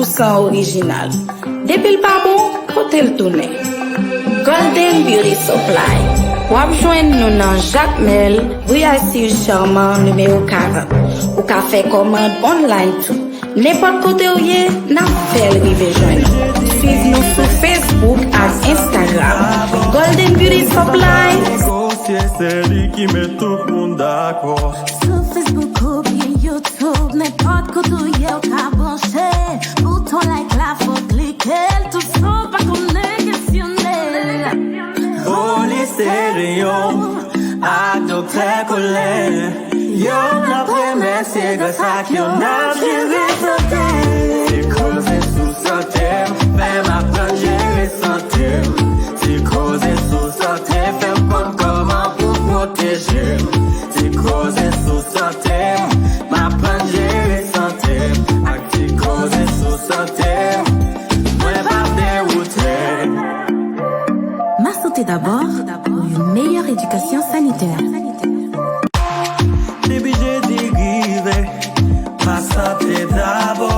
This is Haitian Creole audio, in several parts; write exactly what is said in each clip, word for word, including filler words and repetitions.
pousan orijinal. Depi l pa bon, pote l tounen. Golden Beauty Supply. W ap jwenn nou nan Jakmèl, rue Alcide Charmant, nimewo karant. Ou ka fè kòmand online tou. Nenpòt kote w ye, n ap fè l rive jwenn ou. Swiv nou sou Facebook ak Instagram. Golden Beauty Supply. Negosye, se li ki met tout moun dakò. Sou Facebook oubyen YouTube, nenpòt kote w ye, w ka branche. Bouton like la, fò klike l, tou san w pa konnen kesyone l. Polis Teriyon ak Doktè Kolen, youn ap remèsye gras ak youn ap jere sante. Ti koze sou sante m fè m aprann jere sante m. Ti koze sou sante fè m konn kòman pou pwoteje m. Ti koze sou sante m, m aprann jere sante m. Ak ti koze sou sante m, mwen p ap dewoute. Ma santé d'abord, pour une meilleure éducation sanitaire. Depi jedi rive, ma santé dabò.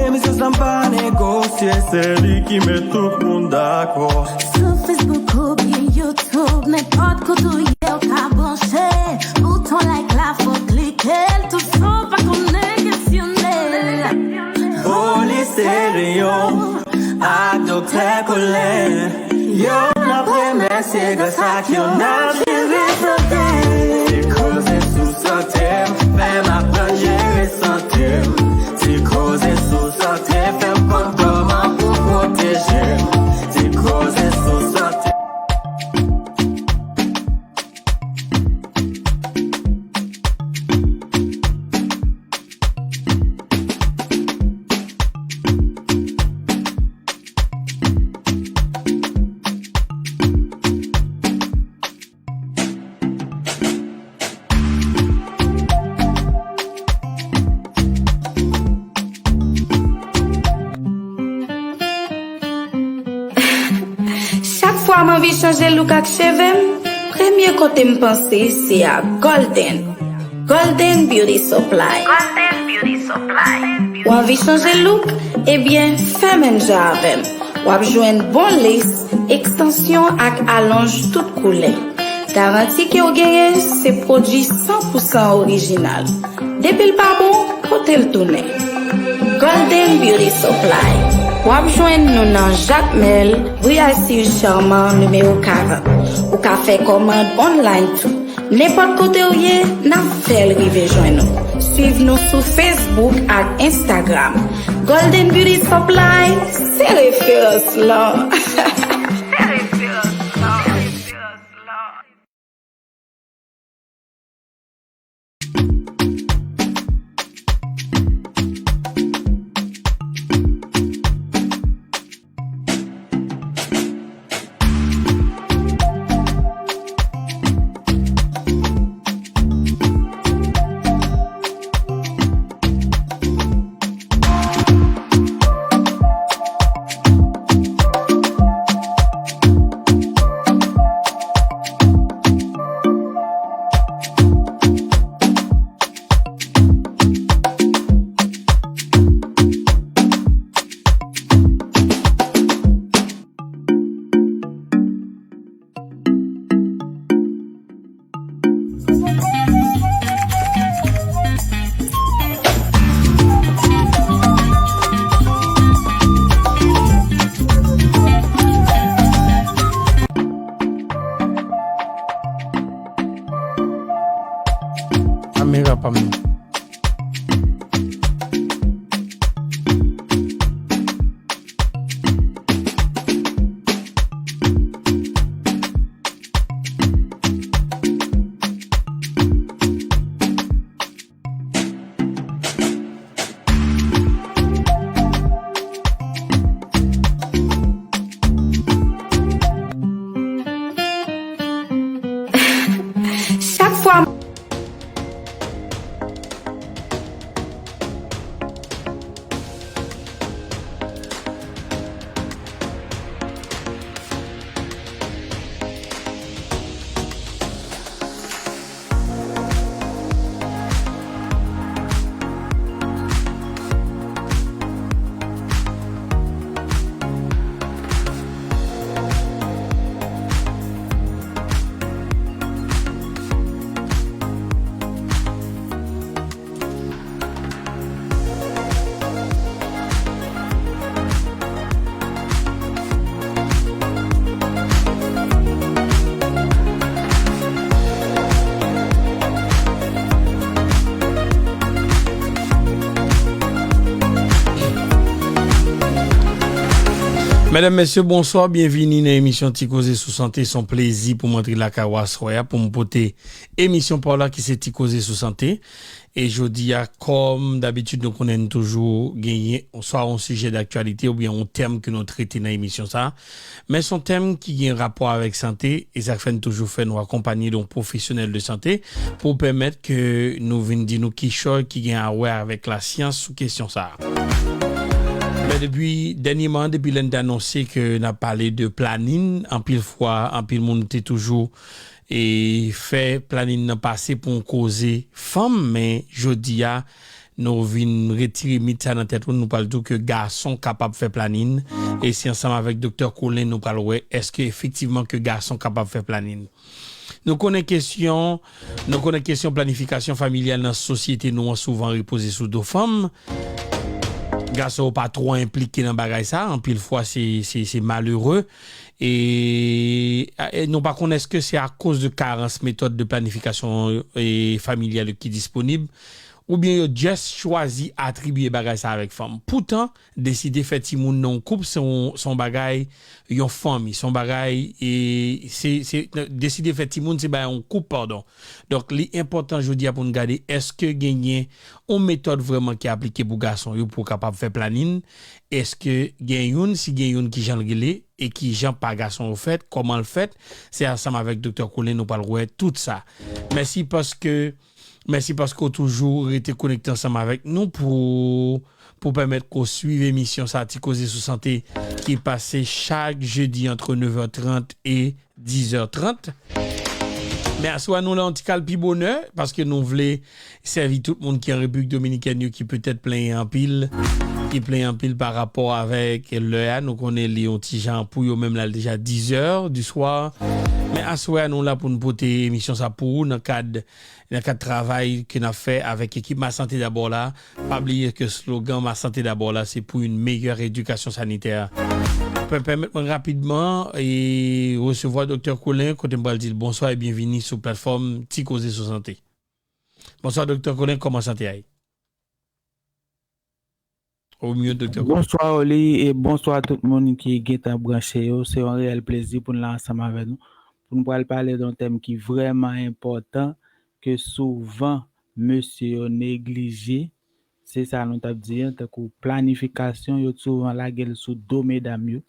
Emisyon sa m pa negosye, se li ki met tout moun dakò. Sou Facebook oubyen YouTube, nenpòt kote w ye, w ka branche. Bouton like la, fò klike l, tou san w pa konnen kesyone l. Polis Teriyon ak Doktè Kolen, youn ap remèsye gras ak youn ap jere sante. Ti koze sou sante m fè m aprann jere sante m. Ti koze sou sante fè m konn kòman pou pwoteje m. Ti koze sou sante. Chak fwa m anvi chanje look ak cheve m, premye kote m panse se a Golden. Golden Beauty Supply. Golden Beauty Supply. Ou anvi chanje look? Ebyen, fè menm jan avè m. W ap jwenn bon lace, ekstansyon ak alonj tout koulè. Garanti ke w genyen se pwodui san pou san orijinal. Depi l pa bon, pote l tounen. Golden Beauty Supply. W ap jwenn nou nan Jakmèl, rue Alcide Charmant, nimewo karant. Ou ka fè kòmand online tou. Nenpòt kote w ye, n ap fè l rive jwenn ou. Swiv nou sou Facebook ak Instagram. Golden Beauty Supply, se referans lan. Medam, mesye, bonswa, byenvini nan emisyon Ti Koze sou Sante. Se yon plezi pou m antre lakay ou aswè a, pou m pote emisyon pa w la ki se Ti Koze sou Sante. E jodi a, kòm dabitid, nou konnen n toujou genyen swa yon sijè daktyalite oubyen yon tèm ke nou trete nan emisyon sa a. Men se yon tèm ki gen rapò avèk sante, e sa k fè n toujou fè nou akonpanye de yon pwofesyonèl de sante pou pèmèt ke nou vin di nou kichòy ki gen a wè avèk lasyans sou kesyon sa a. Men depi dènyèman, depi lè n te anonse ke n ap pale de planin, anpil fwa, anpil moun te toujou e fè planin nan pase pou yon koze fanm, men jodi a, nou vin retire mit sa nan tèt nou, nou pral di w ke gason kapab fè planin, e se ansanm avèk Doktè Colin nou pral wè èske efektivman ke gason kapab fè planin. Nou konnen kesyon, nou konnen kesyon planifikasyon familyal nan sosyete nou an souvan repoze sou do fanm. Gason yo pa twò enplike nan bagay sa, anpil fwa se, se, se malere. E, e nou pa konnen èske se akoz de karans metòd de planifikasyon e, familyal yo ki disponib, oubyen yo just chwazi atribye bagay sa avèk fanm. Poutan, deside fè timoun nan yon koup, se yon, se yon bagay, yon fanmi, se yon bagay, e se, se, deside fè timoun, se bay yon koup, padon. Donk, li enpòtan jodi a pou n gade, èske genyen yon metòd vrèman ki aplike pou gason yo pou kapab fè planin? Èske gen youn? Si gen youn, ki jan l rele? E ki jan pa gason yo fèt? Kòman l fèt? Se ansanm avèk Doktè Colin nou pral wè tout sa. Mèsi paske, mèsi paske w toujou rete konekte ansanm avèk nou pou, pou pèmèt ke w swiv emisyon sa, Ti Koze sou Sante, ki pase chak jedi antre nev è trant e diz è trant. Men aswè a nou la yon ti kal pi bonè, paske nou vle sèvi tout moun ki an Repiblik Dominikèn yo ki petèt plenyen anpil, ki plenyen anpil pa rapò avèk lè a. Nou konnen li yon ti jan pou yo menm la, l deja diz è di swa. Men aswè a nou la pou n pote emisyon sa pou ou nan kad, nan kad travay ke n ap fè avèk ekip Ma Santé D'abord la. Pa bliye ke slogan Ma Santé D'abord la, se pou yon meyè edikasyon sanitè. Pè-, pèmèt mwen rapidman e resevwa Doktè Colin, kote m pral di l bonswa e byenvini sou platfòm Ti Koze sou Sante. Bonswa, Doktè Colin, kòman sante a ye? Ou mute, Doktè Colin. Bonswa, Oli, e bonswa tout moun ki gentan branche yo. Se yon reyèl plezi pou n la ansanm avè nou. Pou n pral pale de yon tèm ki vrèman enpòtan, ke souvan mesye yo neglije. Se sa nou t ap di an, tankou planifikasyon, yo souvan lage l sou do medam yo.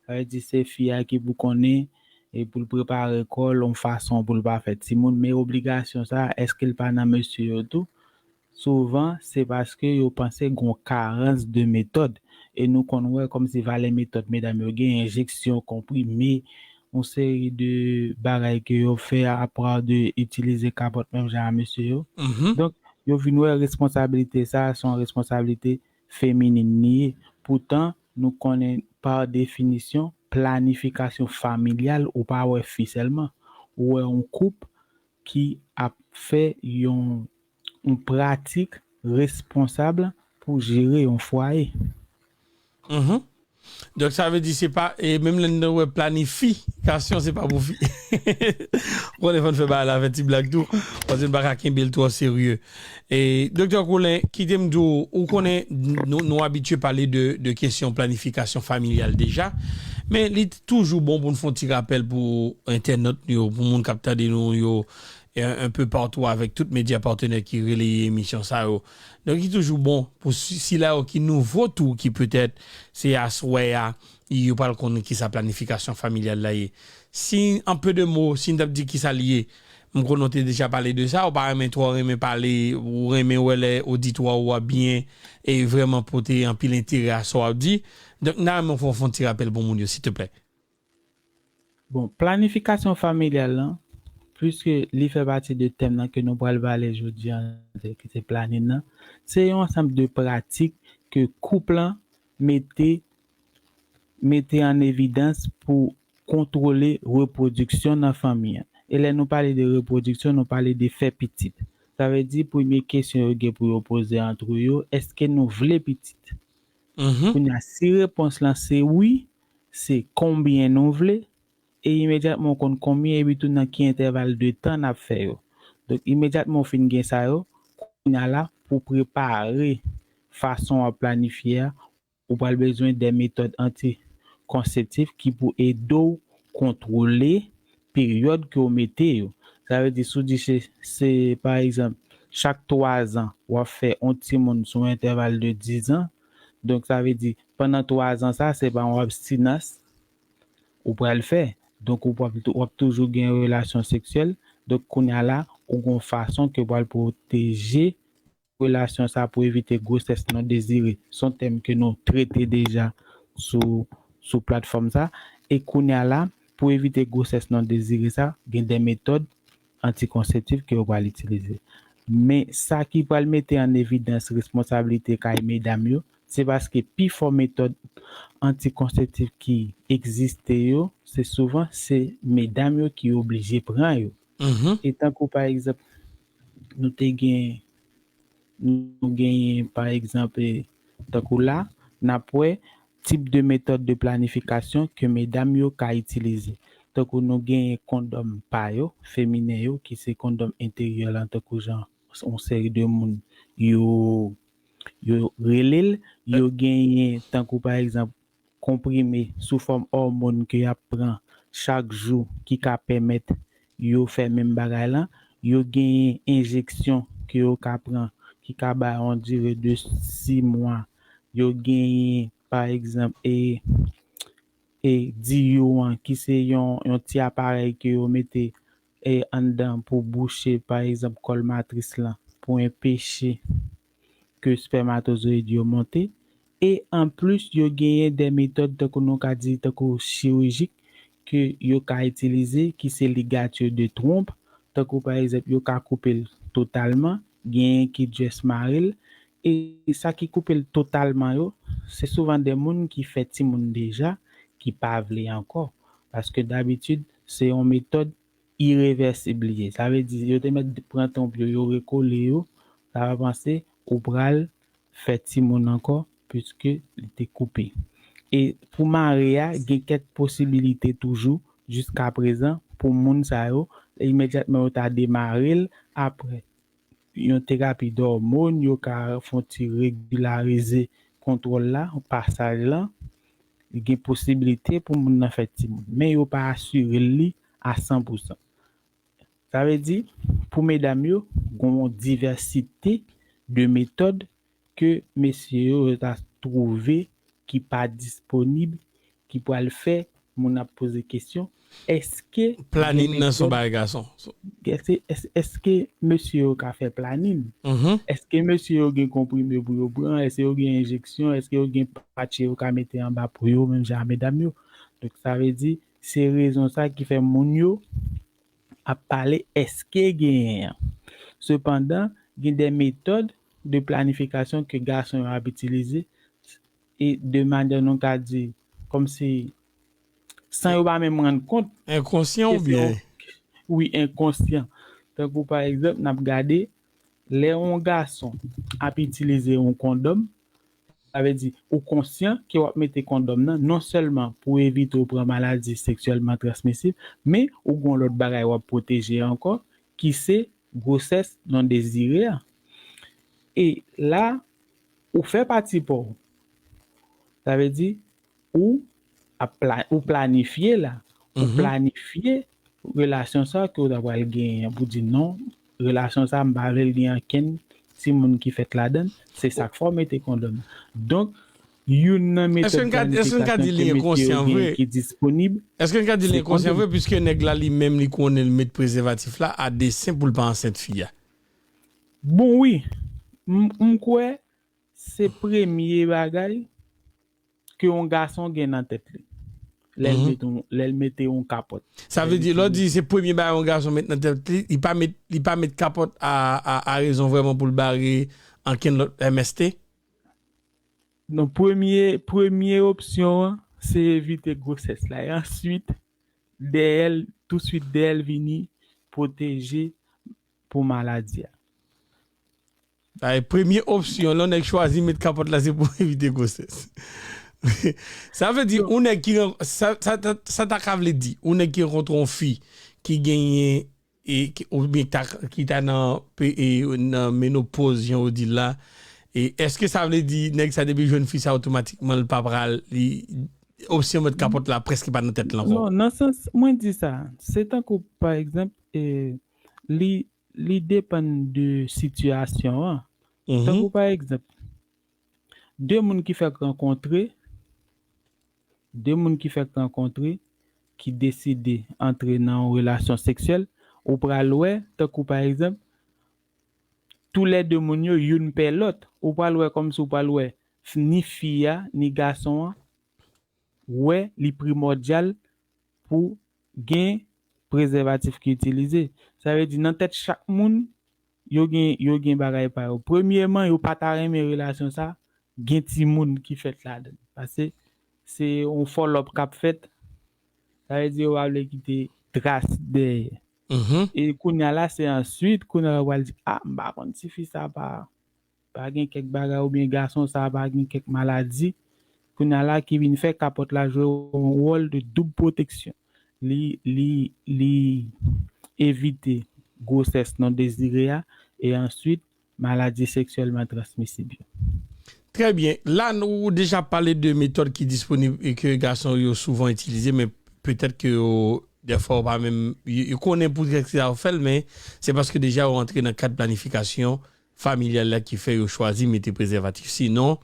Sa vle di se fi a ki pou konnen e pou l prepare kò l yon fason pou l pa fè timoun, men obligasyon sa a, èske l pa nan mesye yo tou? Souvan, se paske yo panse gen yon karans de metòd. E nou konn wè kòmsi valè metòd medam yo gen, enjeksyon, konprime, yon seri de bagay ke yo fè, apa de itilize kapòt menm jan a mesye yo. Mhm. Donk, yo vin wè responsablite sa a se yon responsablite feminin li ye. Poutan, nou konnen pa definisyon, planifikasyon familyal, ou pa wè fi sèlman. Ou wè yon koup ki ap fè yon, yon pratik responsab pou jere yon fwaye. Mhm. Donk, sa vle di se pa, e menm lè n wè planifikasyon, se pa pou fi. Ou konnen fò n fè bagay la avèk ti blag tou, paske n pa ka kenbe l twò serye. E, Doktè Colin, kite m di w, ou konnen nou, nou abitye pale de, de kesyon planifikasyon familyal deja, men li toujou bon pou n fè yon ti rapèl pou entènòt yo, pou moun k ap tande nou yo, e, un peu partout avèk tout medya patnè ki releye emisyon sa yo. Donk, li toujou bon pou si-, sila yo ki nouvo tou, ki petèt se aswè a, yo pral konn kisa planifikasyon familyal la ye. Si, en peu de mots, si n t ap di kisa l ye, m konnen w te deja pale de sa, ou pa renmen twò renmen pale, ou renmen wè lè oditwa ou a byen e vrèman pote anpil enterè a sa w ap di. Donk, n a renmen w fè, fè yon ti rapèl pou moun yo, silteplè. Bon, planifikasyon familyal lan, piske li fè pati de tèm nan ke nou pral pale jodi a, ki se planin nan, se yon ansanm de pratik ke koup lan mete, mete an evidans pou kontwole repwodiksyon nan fanmi an. E lè nou pale de repwodiksyon, nou pale de fè pitit. Sa vle di, premye kesyon yo gen pou yo poze antre yo, èske nou vle pitit? Mhm. Kounye a, si repons lan se wi, se konbyen nou vle, e imedyatman w konn konbyen, epi tou nan ki entèval de tan n ap fè yo. Donk, imedyatman w fin gen sa yo, kounye a la, pou w prepare fason w ap planifye a, ou pral bezwen de metòd anti antikonseptif ki pou ede w kontwole peryòd ke w mete yo. Sa vle di, si w di se, se, pa egzanp, chak twa zan, w ap fè yon timoun sou entèval de diz an. Donk, sa vle di, pandan twa zan sa, se pa yon abstinans ou pral fè. Donk, ou p ap, w ap toujou gen relasyon seksyèl. Donk, kounye a la, ou gon fason ke w pral pwoteje relasyon sa pou evite gwosès non dezire. Se yon tèm ke nou trete deja sou, sou platfòm sa. E kounye a la, pou evite gwosès non dezire sa, gen de metòd antikonseptif ke yo pral itilize. Men sa ki pral mete an evidans responsablite kay medam yo, se paske pifò metòd antikonseptif ki egziste yo, se souvan se medam yo ki oblije pran yo. E tankou pa egzanp, nou te gen, nou genyen pa egzanp, e, tankou la, n ap wè tip de metòd de planifikasyon ke medam yo ka itilize. Tankou nou genyen kondòm pa yo, feminen yo, ki se kondòm enteryè lan, tankou jan yon seri de moun yo, yo rele l, yo genyen tankou pa egzanp konprime sou fòm òmòn ke y ap pran chak jou ki ka pèmèt yo fè menm bagay lan. Yo genyen enjeksyon ke yo ka pran ki ka bay yon dire de sis mwa. Yo genyen, pa egzanp, e, e D U an, ki se yon, yon ti aparèy ke yo mete, e, anndan pou bouche, pa egzanp, kòl matris lan, pou enpeche ke spèmatozoyid yo monte. E anplis, yo genyen de metòd, tankou nou ka di, tankou chirijik, ke yo ka itilize, ki se ligati de twonp. Tankou, pa egzanp, yo ka koupe l totalman, genyen ki just mare l. E sa ki koupe l totalman yo, se souvan de moun ki fè timoun deja, ki pa vle ankò. Paske dabitid, se yon metòd irevèsib li ye. Sa vle di, yo te mèt pran twonp yo, yo rekole yo, sa pa panse ou pral fè timoun ankò, piske li te koupe. E pou mare a, gen kèk posibilite toujou, jiska prezan, pou moun sa yo, imedyatman yo ta demare l, apre yon terapi dòmòn, yo ka fè yon ti regilarize kontwòl la, pasaj lan, li gen posiblite pou moun nan fè timoun. Men yo pa asire l li a san pou san. Sa vle di, pou medam yo, gen yon divèsite de metòd ke mesye yo, yo ta twouve ki pa disponib, ki pral fè moun ap poze kesyon, èske gen metòd, èske, èske, èske mesye yo ka fè planin? Èske mesye yo gen konprime pou yo pran? Èske yo gen enjeksyon? Èske yo gen patch yo ka mete anba po yo, menm jan a medam yo? Donk, sa vle di, se rezon sa ki fè moun yo ap pale èske genyen an. Sepandan, gen de metòd de planifikasyon ke gason yo ap itilize e de manyè nou ka di, kòmsi, san yo pa menm rann kont. Enkonsyan oubyen? Wi, enkonsyan. Tankou, pa egzanp, n ap gade, lè yon gason ap itilize yon kondòm, sa vle di, ou konsyan ke w ap mete kondòm nan, non sèlman pou evite w pran maladi seksyèlman transmisib, men ou gen yon lòt bagay w ap pwoteje ankò, ki se gwosès non dezire a. E la, ou fè pati pa w. Sa vle di, ou ap pla-, ou planifye la. Ou planifye relasyon sa ke w ta pral genyen an pou di non, relasyon sa, m pa vle l gen ankenn timoun ki fèt ladan l. Se sa k fè w mete kondòm nan. Donk, youn nan metòd planifikasyon ke mesye yo gen ki disponib, se kondòm. Èske n ka di l enkonsyan vre, piske nèg la li menm li konnen l met prezèvatif la a desen pou l pa ansent fi a? Bon, wi. M, m kwè se premye bagay ke yon gason gen nan tèt li. Lè l mete yon, lè l mete yon kapòt. Sa vle di, lè w di se premye bagay yon gason met nan tèt li, li pa met, li pa met kapòt a, a, a rezon vrèman pou l bare ankenn lòt M S T? Non, premye, premye opsyon an, se evite gwosès la. E answit, dèyè l, touswit dèyè l vini pwoteje pou maladi a. Ay, premye opsyon, lè yon nèg chwazi met kapòt la, se pou evite gwosès. Sa vle di, yon nèg ki ran-, sa, sa, sa, sa ta ka vle di, yon nèg ki rankontre yon fi ki genyen e ki, oubyen ki ta, ki ta nan pe-, e, nan menopoz, jan yo di l la, e èske sa vle di nèg sa depi l jwenn fi sa otomatikman l pa pral, li, opsyon met kapòt la prèske pa nan tèt la ankò. Non, nan sans, mwen di sa, se tankou, pa egzanp, e, li, li depann de sitiyasyon an. Mhm. Tankou, pa egzanp, de moun ki fèk rankontre, de moun ki fèk rankontre, ki deside antre nan yon relasyon seksyèl, ou pral wè, tankou, pa egzanp, toulède moun yo, youn pè lòt, ou pral wè kòmsi ou pral wè f- ni fi a, ni gason an, wè li primòdyal pou gen prezèvatif ki itilize. Sa vle di, nan tèt chak moun, yo gen, yo gen bagay pa yo. Premyèman, yo pa ta renmen relasyon sa, gen timoun ki fèt ladan. Paske se yon fòlòp k ap fèt. Sa vle di, yo pa vle kite tras dèyè. Mhm. E kounye a la, se answit, kounye a la, yo pral di, a, m pa konn si fi sa pa, pa gen kèk bagay oubyen gason sa pa gen kèk maladi. Kounye a la, ki vin fè kapòt la jwe yon wòl de doub pwoteksyon. Li, li, li evite gwosès non dezire a e answit maladi seksyèlman transmisib yo. Trè byen. La, nou deja pale de metòd ki disponib e ke gason yo souvan itilize, men petèt ke yo, dèfwa, yo pa menm, yo, yo konnen poutèt sa yo fè l, men se paske deja yo antre nan kad planifikasyon familyal la ki fè yo chwazi mete prezèvatif. Sinon,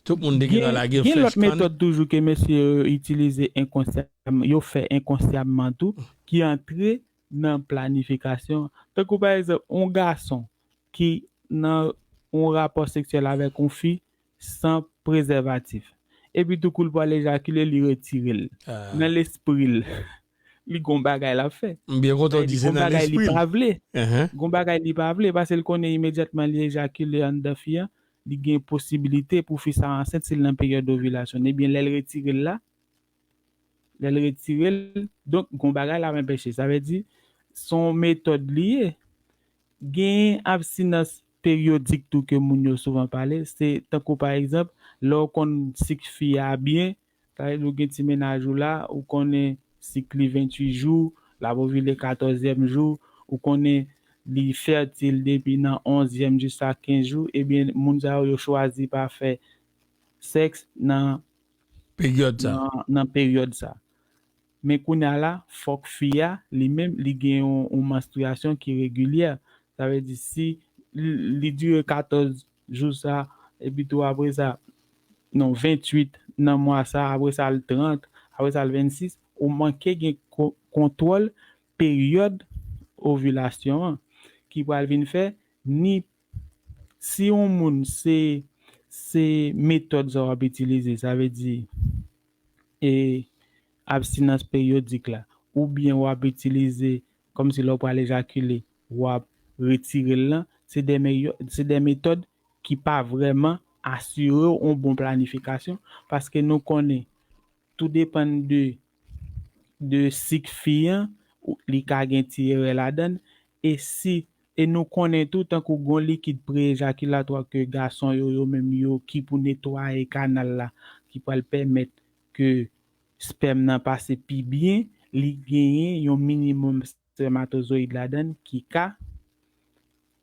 tout moun te gen Gen, lage gen lòt flèch kann. Metòd toujou ke mesye yo itilize enkonsyam, yo fè enkonsyamman tou, ki antre nan planifikasyon. Tankou pa egzanp, yon gason ki nan yon rapò seksyèl avèk yon fi san prezèvatif. Epi tou kou l pral ejakile, li retire l. Ah. Nan lespri l, li gon bagay l ap fè. M byen kontan w di se Gon nan bagay li lespri l. Pa vle. Ahan. Gon bagay li pa vle, paske l konnen imedyatman li ejakilen anndan fi an, li gen posibilite pou fi sa ansent si l nan peryòd ovilasyon. Ebyen, lè l retire l la, lè l retire l, donk, gon bagay la anpeche. Sa vle di, se yon metòd li ye. Gen abstinans peryodik tou ke moun yo souvan pale. Se tankou, pa egzanp, lè w konn sik fi a byen, sa vle di ou gen ti mennaj ou la, ou konnen sik li venntuit jou, l ap ovile katòzyèm jou, ou konnen li fètil depi nan onzyèm jiska kenz jou, ebyen, moun sa yo, yo chwazi pa fè sèks nan Peryòd sa. Nan, nan peryòd sa. Men kounye a la, fòk fi a, li menm, li gen yon, yon manstriyasyon ki regilyè. Sa vle di, si li, li dire katòz jou sa, epi tou apre sa, non, venntuit nan mwa sa, apre sa l trant, apre sa l vennsis, ou manke gen ko- kontwòl peryòd ovilasyon an, ki pral vin fè ni si yon moun se, se metòd sa w ap itilize, sa vle di, e, abstinans peryodik la, oubyen w ap itilize kòmsi lè w pral ejakile, w ap retire l lan, se de, se de metòd ki pa vrèman asire w yon bon planifikasyon, paske nou konnen tou depann de, de sik fi an, li ka gen ti erè ladan l, e si, e nou konnen tou, tankou gon likid pre-ejakilatwa ke gason yo, yo menm yo, ki pou netwaye kanal la, ki pral pèmèt ke spèm nan pase pi byen, li genyen yon minimòm spèmatozoyid ladan l ki ka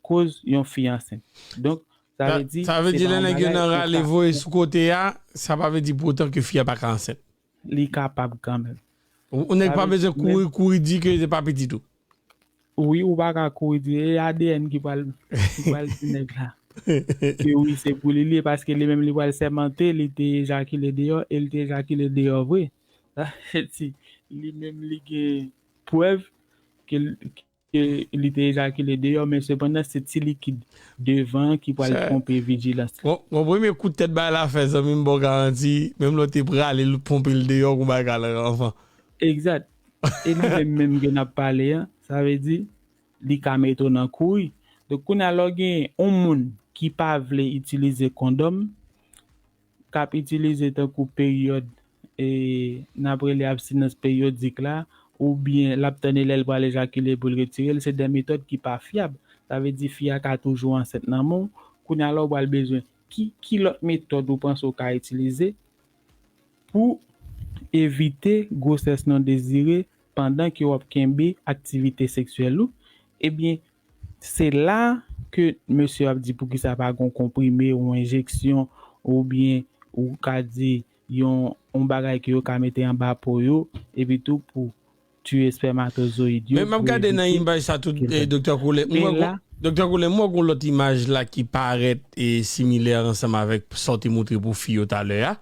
koz yon fi ansent. Donk, sa vle di, Sa vle di lè nèg yo nan rale voye sou kote a, sa pa vle di pou otan ke fi a pa ka ansent. Li kapab kanmenm. Ou nèg pa bezwen kouri, kouri di ke se pa pitit ou. Wi, ou pa ka kouri di, e A D N ki pral, ki pral di nèg la. Ke wi, se pou li li ye, paske li menm li pral sèmante, li te ejakile deyò, e li te ejakile deyò vre. Sa vle di, li menm li gen prèv ke, ke li te ejakile deyò, men sepandan, se ti likid devan ki pral twonpe vijilans la. Bon, bon, premye kout tèt bay la fè, zanmi m, ba w garanti, menm lè w te prale l ponpe l deyò, gon bagay la anvan. Egzat. E li menm, menm ke n ap pale an, sa vle di, li ka mete w nan kouri. Donk, kounye a, lè w gen yon moun ki pa vle itilize kondòm, k ap itilize tankou peryòd, e, n ap rele abstinans peryodik la, oubyen l ap tann lè l pral ejakile pou l retire l, se de metòd ki pa fyab. Sa vle di, fi a ka toujou ansent nan men w. Kounye a, la, ou pral bezwen ki, ki lòt metòd ou panse w ka itilize pou evite gwosès non dezire pandan ke w ap kenbe aktivite seksyèl ou, ebyen, se la ke mesye ap di poukisa pa gen yon konprime ou enjeksyon oubyen ou ka di yon, yon bagay ke yo ka mete anba po yo, epi tou pou tiye espèmatozoyid yo. Men m ap gade nan imaj sa tou, eh, Doktè Koulè. M wè gon, Doktè Koulè, m wè gon lòt imaj la ki parèt e similè ansanm avèk sa w te montre pou fi yo talè a.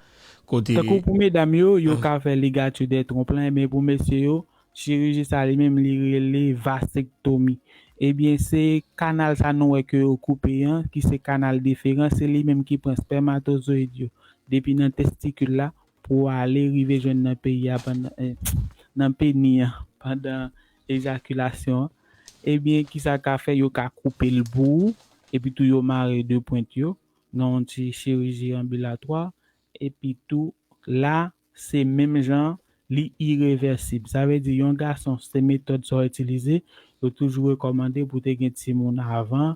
Kote tankou pou medam yo, yo ka fè ligati de twonp lan, men pou mesye yo, chiriji sa li menm li rele vasektomi. Ebyen, se kanal sa nou wè ke yo koupe an, ki se kanal deferan, se li menm ki pran espèmatozoyid yo depi nan testikil la pou ale rive jwenn nan peyi a pandan, eh, nan peni an pandan ejakilasyon an. Ebyen, kisa ka fè yo ka koupe l pou ou, epi tou yo mare de pwent yo nan yon ti chiriji anbilatwa, epi tou la, se menm jan, li irevèsib. Sa vle di yon gason, se metòd sa w itilize, yo toujou rekòmande pou te gen timoun avan,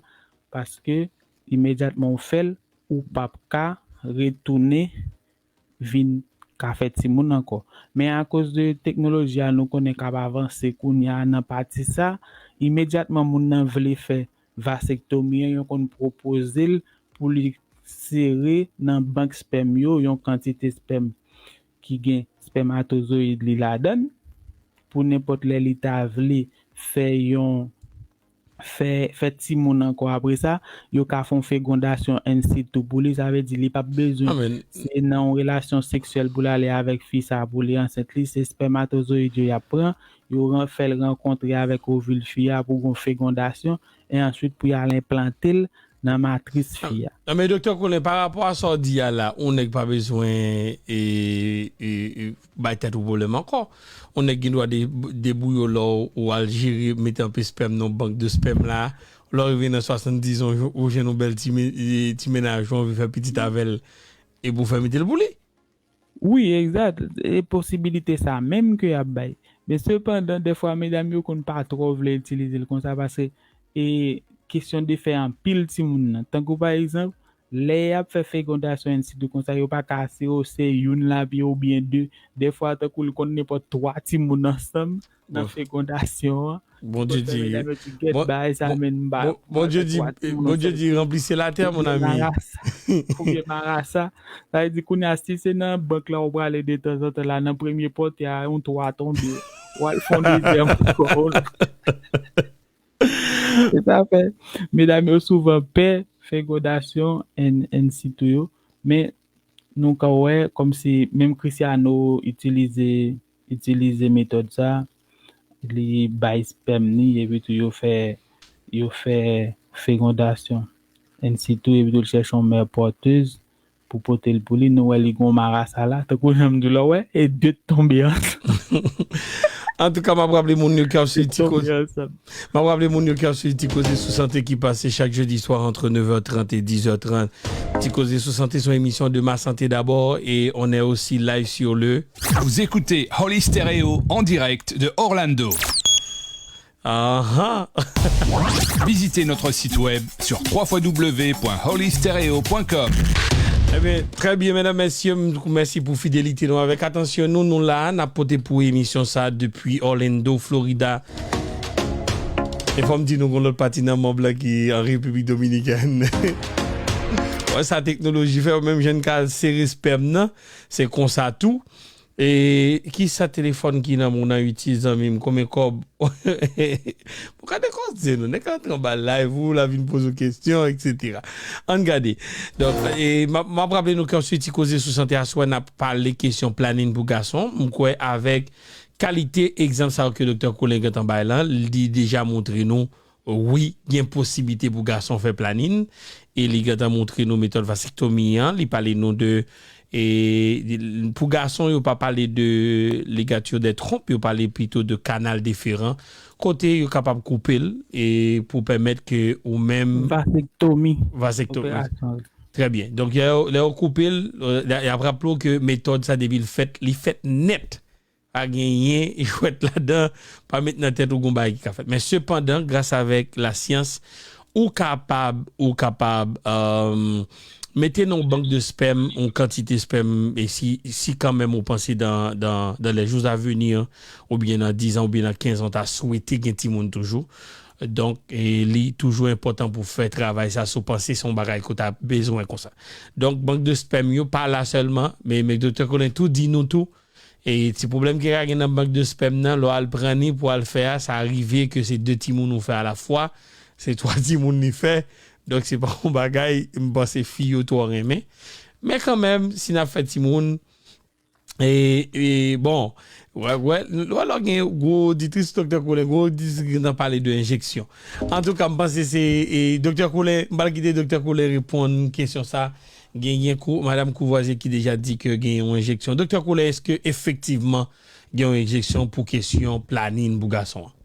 paske imedyatman ou fè l, ou p ap ka retounen vin ka fè timoun ankò. Men akoz de teknoloji a nou konnen k ap avanse kounye a nan pati sa, imedyatman moun nan vle fè vasektomi an, yo konn pwopoze l pou li sere nan bank espèm yo yon kantite espèm ki gen espèmatozoyid li ladan l, pou nenpòt lè li ta vle fè yon, fè, fè timoun ankò apre sa, yo ka fè yon fegondasyon in situ pou li, sa vle di li p ap bezwen, se nan yon relasyon seksyèl pou l ale avèk fi sa pou li ansent li, se espèmatozoyid yo y ap pran, yo ran-, fè l rankontre avèk ovil fi a pou gon fegondasyon, e answit pou y al enplante l nan matris fi a. Non, men Doktè Koulè, pa rapò a sa w di a la, yon nèg pa bezwen, e, e, e, bay tèt ou pwoblèm ankò. Yon nèg gen dwa de-, debouye w lè w, w al jere, mete anpe espèm nan bank de espèm la. Lè w rive nan swasanndizan, ou, ou jwenn yon bèl ti me-, e, ti mennaj, ou anvi fè pitit avè l, e pou w fè mete l pou li. Wi, egzat. E posibilite sa menm ke y ap bay. Men sepandan, dèfwa, medam yo konn pa twò vle itilize l konsa, paske, e, kesyon de fè anpil timoun nan. Tankou pa egzanp, lè y ap fè fegondasyon in situ konsa, yo pa ka asire w se youn l ap ye oubyen de. Dèfwa, tankou l konn nenpòt twa timoun ansanm nan fegondasyon an. Bondye di, Bondye di, Bondye di, ranplissez la terre, mon ami. Oubyen marasa. Sa vle di, kounye a, si se nan bank la ou prale detanzantan la, nan premye pòte a, yon twa tonbe. W al fè yon dezyèm ankò. Se sa fè, medam yo souvan pè fegondasyon in, in situ yo, men nou ka wè kòmsi menm Cristiano itilize, itilize metòd sa, li bay espèm ni, epi tou yo fè, yo fè fegondasyon in situ, epi tou l chèche yon mè pòtez pou pote l pou li. Nou wè li gon marasa la, tankou jan m di w la, wè, e de t tonbe ansanm. Antouka, m ap raple moun yo ki ap swiv Ti Koze. M ap raple moun yo ki ap swiv Ti Koze sou Sante ki pase chak jedi swa ant nèf è trant e diz è trant. Ti Koze sou Sante, son émission de Ma Santé d'abord, et on est aussi live sur le Vous écoutez Holy Stereo en direct de Orlando. Aha. Visitez notre site web sur w w w point holy stereo point com. Ebyen, trè byen, medam, mesye, m mèsi pou fidelite nou avèk atansyon nou. Nou la, n ap pote pou emisyon sa depi Orlando, Florida. E fò m di nou gon lòt pati nan mond lan ki an Repiblik Dominikèn. Wè sa teknoloji fè, ou menm jan n ka sere espèm nan, se konsa tou. E kisa telefòn ki nan men w nan itilize, zanmi m? Konbyen kòb? Bon, gade koze nou. Nèg la antre anba live ou, l ap vin poze w kesyon, et cetera. Ann gade. Donk, e, m ap, m ap raple nou ke sou Ti Koze sou Sante aswè, n ap pale kesyon planin pou gason. M kwè avèk kalite egzanp sa yo ke Doktè Colin gentan bay lan, li deja montre nou wi, gen posiblite pou gason fè planin, e li gentan montre nou metòd vasektomi an, li pale nou de, e, pou gason, yo pa pale de ligature des trompes, yo pale pito de kanal deferan, kote yo kapab koupe l, e pou pèmèt ke ou menm vasektomi. Vasektomi. Operasyon. Trè byen. Donk, lè yo, lè yo koupe l, e, y ap raple w ke metòd sa, depi l fèt, li fèt nèt. Pa genyen jwèt ladan, pa met nan tèt ou gon bagay ki ka fèt. Men sepandan, gras avèk lasyans, ou kapab, ou kapab, euh, mete nan yon bank de spèm, yon kantite spèm, e si, si kanmenm ou panse dans, dans, dans les jours à venir, oubyen nan diz an, oubyen nan kenz an, ou ta swete gen timoun toujou, Donk, e li toujou enpòtan pou fè travay sa si w panse se yon bagay ke w ta bezwen konsa. Donk, bank de spèm yo pa la sèlman, men, men Doktè Colin tou di nou tou, e ti pwoblèm ki ka gen nan bank de spèm nan, lè w al pran ni pou w al fè a, sa rive ke se de timoun ou fè alafwa, se twa timoun li fè, donk se pa yon bagay, m panse fi yo twò renmen. Men kanmenm, si n ap fè timoun, E, e, bon, wè, wè, wè lò gen gwo oditris Doktè Colin, gwo oditris ki nan pale de enjeksyon. Antouka, m panse se, e, Doktè Colin, m pral kite Doktè Colin reponn kesyon sa. Gen, gen kou, Madanm Courvoisier ki deja di ke gen yon enjeksyon. Doktè Colin, èske efektivman gen yon enjeksyon pou kesyon planin pou gason an?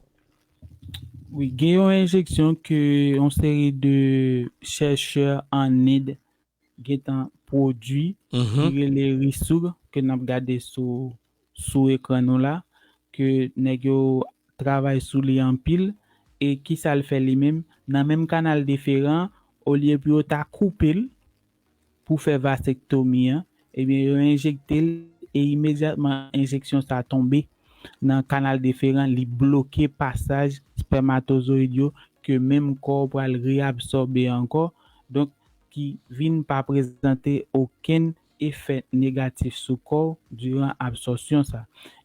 Wi, gen yon enjeksyon ke yon seri de chèchè an End gentan pwodui, ki rele Risoug, ke n ap gade sou, sou ekran nou la, ke nèg yo travay sou li anpil, e kisa l fè li menm? Nan menm kanal deferan, olye pou yo ta koupe l pou fè vasektomi an, ebyen, yo enjekte l, e imedyatman enjeksyon sa tonbe nan kanal deferan, li bloke pasaj spèmatozoyid yo ke menm kò w pral reabsòbe ankò. Donk, ki vin pa prezante okenn efè negatif sou kò w diran absòsyon sa.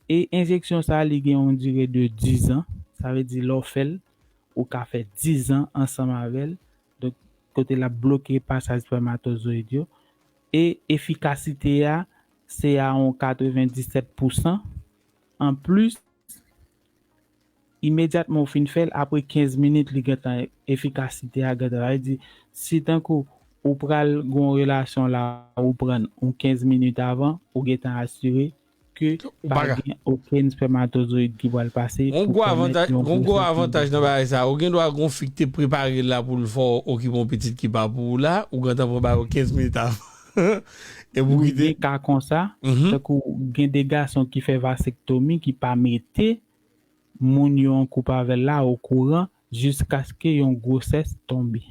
E enjeksyon sa, li gen yon dire de diz an. Sa vle di, lè w fè l, ou ka fè diz an ansanm avè l. Donk, kote l ap bloke pasaj spèmatozoyid yo. E efikasite a, se a yon katrevenndisèt pousan. Anplis, imedyatman ou fin fè l, apre kenz minit, li gentan, efikasite a gentan. Sa vle di, si tankou ou pral gen yon relasyon la, ou pran yon kenz minit avan, ou gentan asire ke pa gen okenn spèmatozoyid ki pral pase. Gon gwo avantaj, gon gwo avantaj nan bagay sa. Ou gen dwa gon fi ki te prepare l la pou l fè w okipe yon pitit ki pa pou ou la, ou gentan pran ba yo kenz minit avan. E pou kite. Gen ka konsa, tankou gen de gason ki fè vasektomi, ki pa mete moun yo an koup avè l la okouran jiskaske yon gwosès tonbe.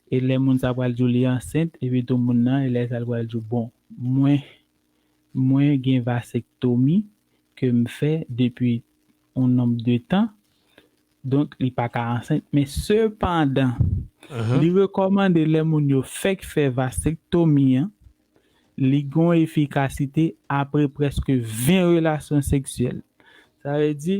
E lè moun sa pral di w li ansent, epi tou moun nan, e lè sa l pral di w, bon, mwen, mwen gen vasektomi ke m fè depi yon nonb de tan, donk li pa ka ansent. Men sepandan, li rekòmande lè moun yo fèk fè vasektomi an, li gon efikasite apre prèske ven relasyon seksyèl. Sa vle di,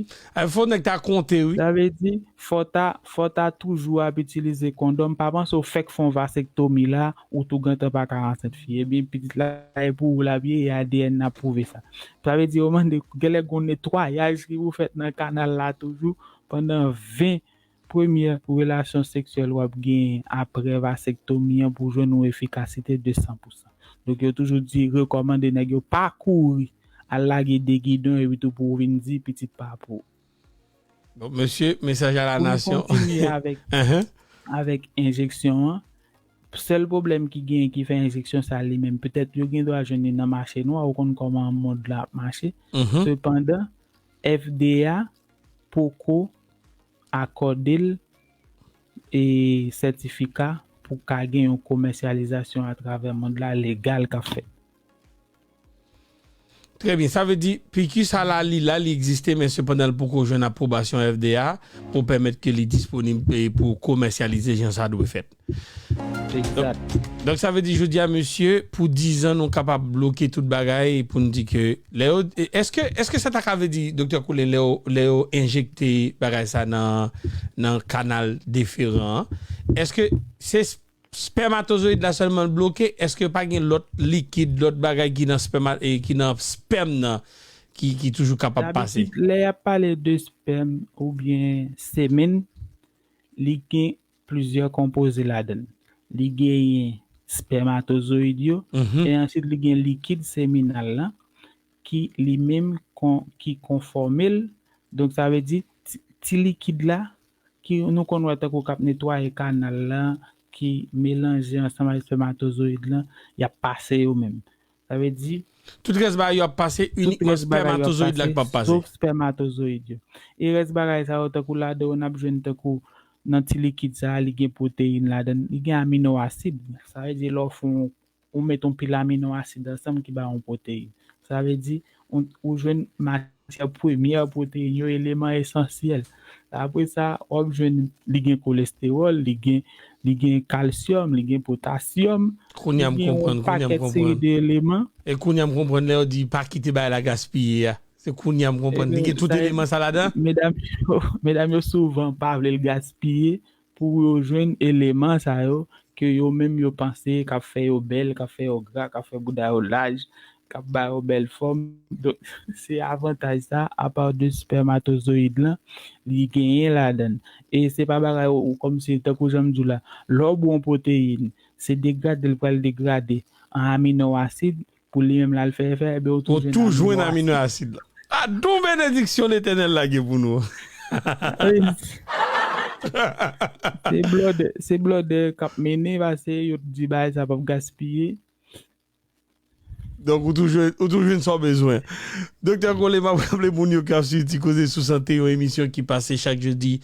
fò nèg ta konte, wi. Sa vle di, fò ta, fò ta toujou ap itilize kondòm. Pa panse w fèk fè yon vasektomi la, ou tou gentan pa ka ansent fi. Ebyen, pitit la, e pou ou l ap ye, e A D N nan ap pwouve sa. Sa vle di, yo mande, genlè gon netwayaj ki pou fèt nan kanal la toujou pandan ven premyè relasyon seksyèl w ap genyen apre vasektomi an pou jwenn yon efikasite de san pousan. Donk, yo toujou di, rekòmande nèg yo pa kouri al lage de gidon epi tou pou w vin di pitit pa pou ou. Bon, mesye, mesaj a la nasyon. Pou n kontinye avèk, avèk enjeksyon an, sèl pwoblèm ki genyen ki fè enjeksyon sa li menm, petèt yo gen dwa jwenn li nan mache nwa, ou konn kòman mond la ap mache. Sepandan, F D A poko akòde l e sètifika pou ka gen yon komèsyalizasyon atravè mond la legal k ap fèt. Trè byen. Sa vle di, piki sa la, li la, li egziste, men sepandan, l poko jwenn apwobasyon F D A pou pèmèt ke li disponib e pou komèsyalize jan sa dwe fèt. Donk, egzat. Donk, sa vle di, jodi a, mesye, pou diz an, nou kapab bloke tout bagay pou n di ke lè yo, èske, èske sa ta ka vle di, Doktè Colin, lè yo, lè yo enjekte bagay sa nan, nan kanal deferan an, èske se spèmatozoyid la sèlman l bloke, èske pa gen lòt likid, lòt bagay ki nan spèma-, e ki nan spèm nan ki, ki toujou kapab pase? Dabitid, lè y ap pale de spèm oubyen semèn, li gen plizyè konpoze ladan l. Li genyen spèmatozoyid yo, e answit li gen likid seminal lan, ki li menm kon-, ki konfòme l. Donk, sa vle di, ti, ti likid la, ki nou konn wè tankou k ap netwaye kanal lan, ki melanje ansanm ak espèmatozoyid lan, y ap pase yo menm. Sa vle di, tout rès bagay yo ap pase, inikman espèmatozoyid la k p ap pase. Sof espèmatozoyid yo. E rès bagay sa yo, tankou ladan yo, n ap jwenn tankou nan ti likid sa a, li gen pwoteyin ladan l, li gen amino asid. Sa vle di, lè w fè yon, ou met yon pil amino asid ansanm ki ba yon pwoteyin. Sa vle di, ou, ou jwenn ma-, se premyè pwoteyin yo, eleman esansyèl. Apre sa, w ap jwenn li gen kolestewòl, li gen li gen kalsyòm, li gen potasyòm, Kounye a m li gen konprann, yon kounye a m pakèt seri konprann. de eleman. E kounye a m konprann lè yo di pa kite bagay la gaspiye a. Se kounye a m konprann. Li gen tout Sa e- eleman sa ladan. Medam yo, medam yo souvan pa vle l gaspiye pou yo jwenn eleman sa yo ke yo menm yo panse k ap fè yo bèl, k ap fè yo gra, k ap fè bouda yo laj, k ap ba yo bèl fòm. Donk, se avantaj sa, apa de spèmatozoyid lan, li genyen ladan l. E se pa bagay ou, ou kòmsi, tankou jan m di w la, lè w bwè yon pwoteyin, se degrade l pral degrade an amino asid, pou li menm l al fè efè, ebyen ou Ou tou tou jwenn jwenn amino amino asid la. A don benediksyon Letènèl lage pou nou. asid. Se blòdè, se blòdè k ap mennen, paske yo di bagay sa p ap gaspiye. Donk, ou tou jwenn, ou tou jwenn sa w bezwen. Doktè Kole, m ap raple moun yo k ap swiv Ti Koze sou Sante, yon emisyon ki pase chak jedi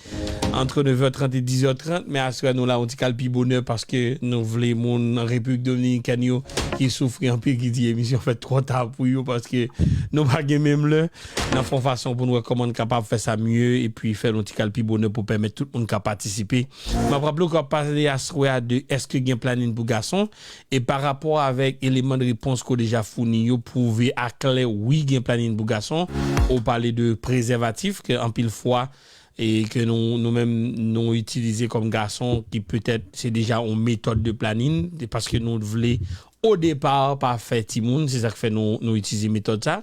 ant nèf è trant e diz è trant, men aswè nou la yon ti kal pi bonè paske nou vle moun Repiblik Dominikèn yo ki soufri anpil ki di emisyon fèt twò ta pou yo paske nou pa gen menm lè. N ap fè yon fason pou nou wè kòman n kapab fè sa mye epi fè l yon ti kal pi bonè pou pèmèt tout moun ka patisipe. M ap raple w k ap pale aswè a de èske gen planin pou gason, e pa rapò avèk eleman de repons ke w deja founi yo pwouve aklè wi gen planin pou gason, ou pale de prezèvatif ke anpil fwa e ke nou, nou menm nou itilize kòm gason ki petèt se deja yon metòd de planin, paske nou vle o depa pa fè timoun, se sa k fè nou, nou itilize metòd sa.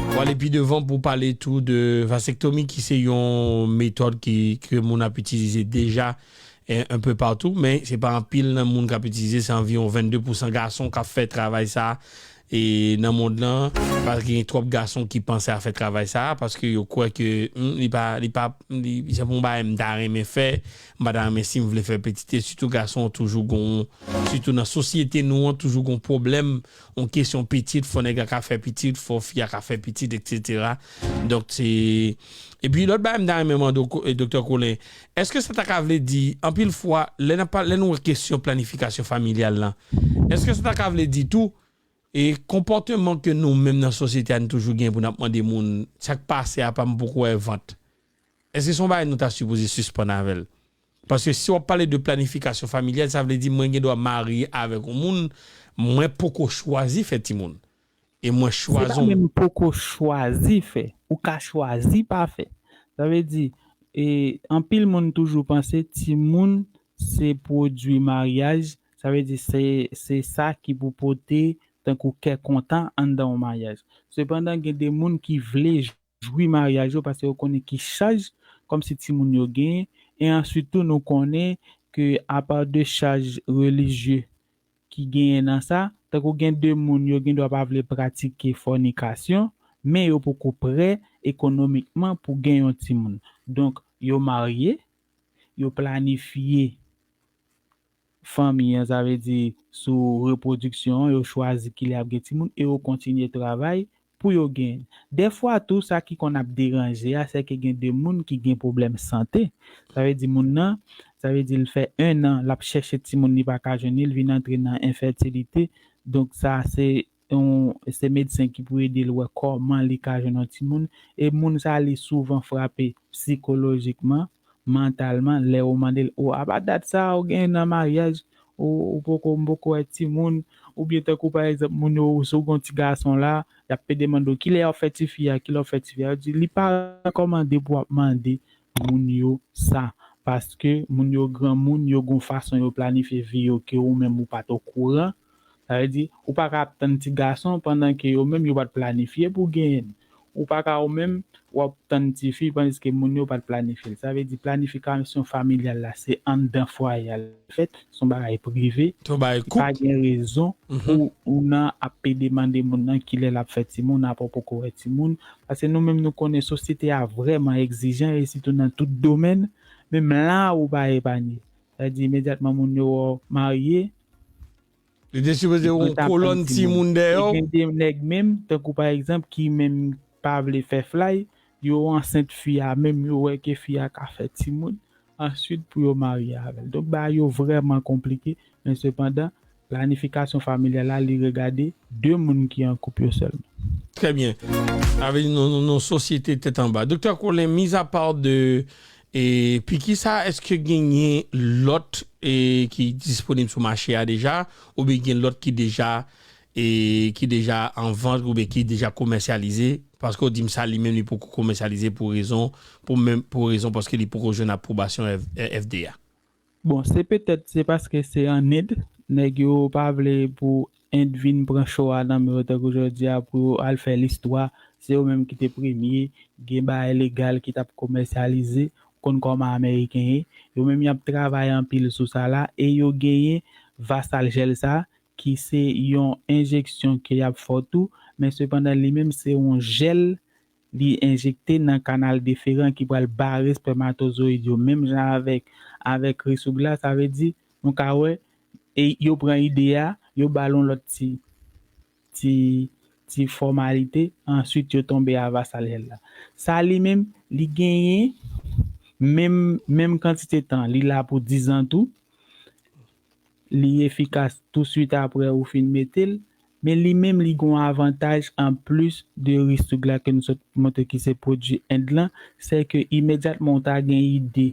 W ale pi devan pou pale tou de vasektomi ki se yon metòd ki, ke moun ap itilize deja un peu partout, men se pa anpil nan moun k ap itilize, se anviwon vennde pousan gason k ap fè travay sa e nan mond lan, paske gen twòp gason ki panse a fè travay sa, paske yo kwè ke hmm, li pa, li pa, li, se pa yon bagay m ta renmen fè, m pa ta renmen si m vle fè pitit, e sitou gason toujou gon, sitou nan sosyete nou an, toujou gon pwoblèm, yon kesyon pitit, fò nèg la ka fè pitit, fò fi a ka fè pitit, etsetera. Donk, se, epi lòt bagay m ta renmen mande w, Doktè Colin, èske sa ta ka vle di, anpil fwa, lè n ap pale, lè nou wè kesyon planifikasyon familyal lan, èske sa ta ka vle di tou, e konpòteman ke nou menm nan sosyete a nou toujou gen pou n ap mande moun, sa k pase a pa m poko wè vant. Èske se yon bagay nou ta sipoze sispann avè l? Paske si w ap pale de planifikasyon familyal, sa vle di mwen gen dwa marye avèk yon moun, mwen poko chwazi fè timoun. E mwen Se chwazi pa yon menm poko chwazi fè, ou ka chwazi pa fè. Sa vle di, e, anpil moun toujou panse timoun se pwodui maryaj, sa vle di se, se sa ki pou pote tankou kè kontan anndan yon maryaj. Sepandan, gen de moun ki vle jwi maryaj yo paske yo konnen ki chaj kòmsi timoun yo genyen, e answit tou nou konnen ke apa de chaj relijye ki genyen nan sa, tankou gen de moun yo gen dwa pa vle pratike fònikasyon, men yo poko prè ekonomikman pou gen yon timoun. Donk, yo marye, yo planifye fanmi an, sa vle di sou repwodiksyon an, yo chwazi kilè y ap gen timoun e yo kontinye travay pou yo genyen. Dèfwa tou, sa ki konn ap deranje a, se ke gen de moun ki gen pwoblèm sante. Sa vle di moun nan, sa vle di l fè en an, l ap chèche timoun, li pa ka jwenn li, l vin antre nan enfètilite. Donk sa se yon, se medsen ki pou ede l wè kòman li ka jwenn yon timoun. E moun sa li souvan frape sikolojikman, mantalman, lè ou mande l, o, apa dat sa ou gen nan maryaj, ou, ou poko, m poko wè timoun, oubyen tankou pa egzanp, moun yo, si w gen yon ti gason la, y ap pede mande w kilè y ap fè tifi a, kilè w ap fè tifi a. Yo di, li pa rekòmande pou w ap mande moun yo sa, paske moun yo granmoun, yo gen yon fason yo planifye vi yo ke ou menm ou pa t okouran. Sa vle di, ou pa ka ap tann ti gason pandan ke yo menm yo pa t planifye pou genyen l. Ou pa ka ou menm, w ap tann tifi pandiske moun yo pa t planifye l. Sa vle di, planifikasyon familyal la, se anndan fwaye a l fèt, se yon bagay prive. Se yon bagay Pa koup. Gen rezon Mhm. Pou ou nan ap pede mande moun nan kilè l ap fè timoun, apa w poko wè timoun. Paske nou menm nou konnen sosyete a vrèman egzijan, e sitou nan tout domèn, menm la ou pa epanye. Sa vle di, imedyatman moun yo wè w marye, Li te sipoze yo yon t ap kolòn tann timoun timoun. dèyè E w. Gen de nèg menm, tankou pa egzanp, ki menm pa vle fè flay, yo ansent fi a, menm yo wè ke fi a ka fè timoun, answit pou yo marye avè l. Donk, bagay yo vrèman konplike, men sepandan, planifikasyon familyal la, li regade de moun ki an koup yo sèlman. Trè byen. Sa vle di nou, nou, nou sosyete tèt anba. Doktè Colin, mizapa de e, piki sa, èske genyen lòt e, ki disponib sou mache a deja, oubyen gen lòt ki deja e, ki deja an vant oubyen ki deja komèsyalize? Paske w di m sa li menm li poko komèsyalize pou rezon, pou menm, pou rezon paske li poko jwenn apwobasyon F, F D A. Bon, se petèt se paske se an End, nèg yo pa vle pou End vin pran cho a nan men yo tankou jodi a pou yo al fè listwa. Se yo menm ki te premye, gen bagay legal ki t ap komèsyalize, konn kòman Ameriken ye. Yo menm y ap travay anpil sou sa la e yo genyen Vasal Gel sa ki se yon enjeksyon ke y ap fè w tou, men sepandan li menm se yon jèl li enjekte nan kanal deferan ki pral bare spèmatozoyid yo menm jan avèk avèk Resugla, sa vle di nou ka wè e yo pran ide a, yo ba l yon lòt ti ti ti fòmalite, answit yo tonbe a Vasal Gel la. Sa li menm, li genyen menm menm kantite tan, li la pou dizan tou, li efikas touswit apre ou fin mete l, men li menm li gen yon avantaj anplis de Resugla ke nou sot montre ki se pwodui End lan, se ke imedyatman ou ta gen ide